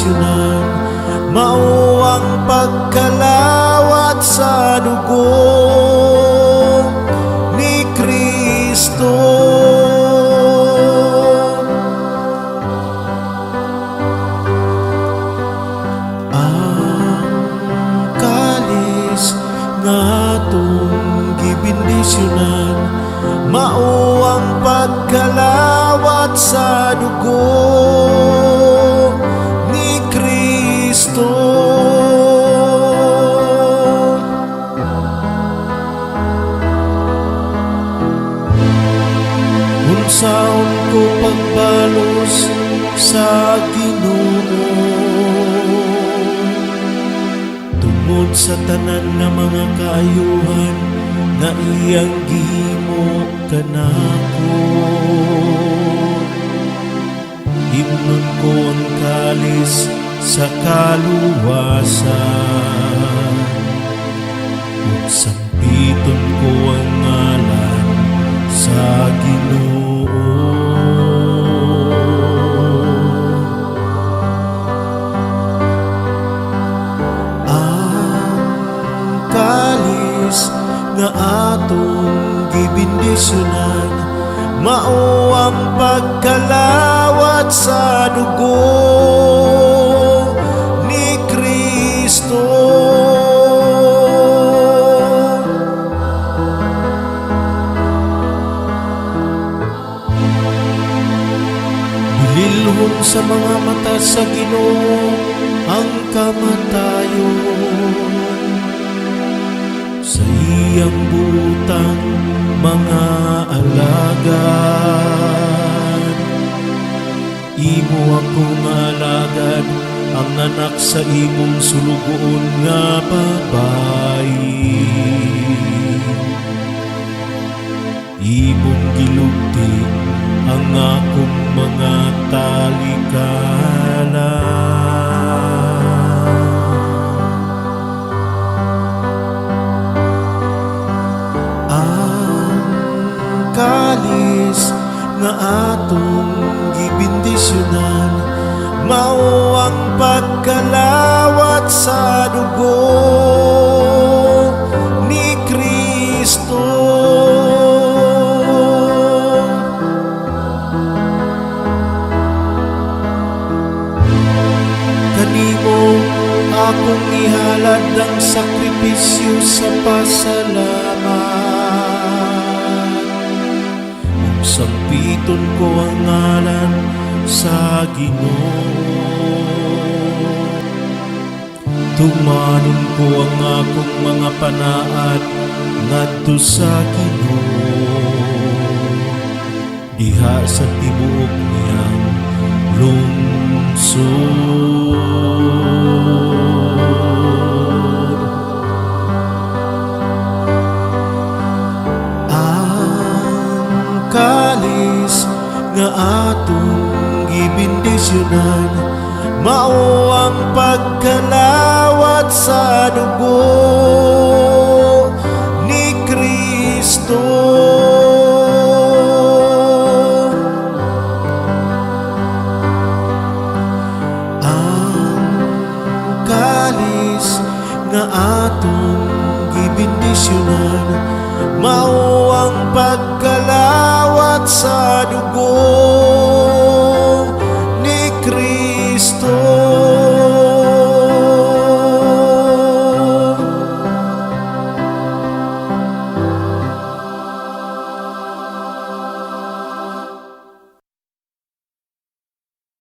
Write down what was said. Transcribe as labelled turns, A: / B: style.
A: gibendisyonan mao ang pagkalawat sa dugo ni Kristo. Ang kalis nga atong gibendisyonan mao ang pagkalawat sa dugo ni Kristo. Unsaon ko pagbalos sa Ginoo tungod sa tanan nga mga kaayuhan nga iyang gihimo kanako? Himnon ko ang kalis sa kaluwasan ug sampiton ko ang ngalan sa Ginoo. Ang kalis nga atong gibendisyonan mao ang pagkalawat sa dugo ni Kristo. Bililhon sa mga mata sa Ginoo ang kamatayon, sa iyang butang mga alagad. Imo akong alagad, ang anak sa imong sulugoon nga babayi. Imong gilugti ang akong mga talikala. Ang kalis nga atong gibendisyonan mao ang pagkalawat sa dugo ni Kristo. Kanimo akong ihalad ang sakripisyo sa pasalamat ug sampiton ko ang ngalan sa Ginoo. Tumanon ko ang akong mga panaad ngadto sa Ginoo diha sa tibuok niyang lungsod. Ang kalis nga atong gibendisyonan mao ang pagkalawat sa dugo ni Kristo. Ang kalis nga atong gibendisyonan mao ang pagkalawat sa dugo.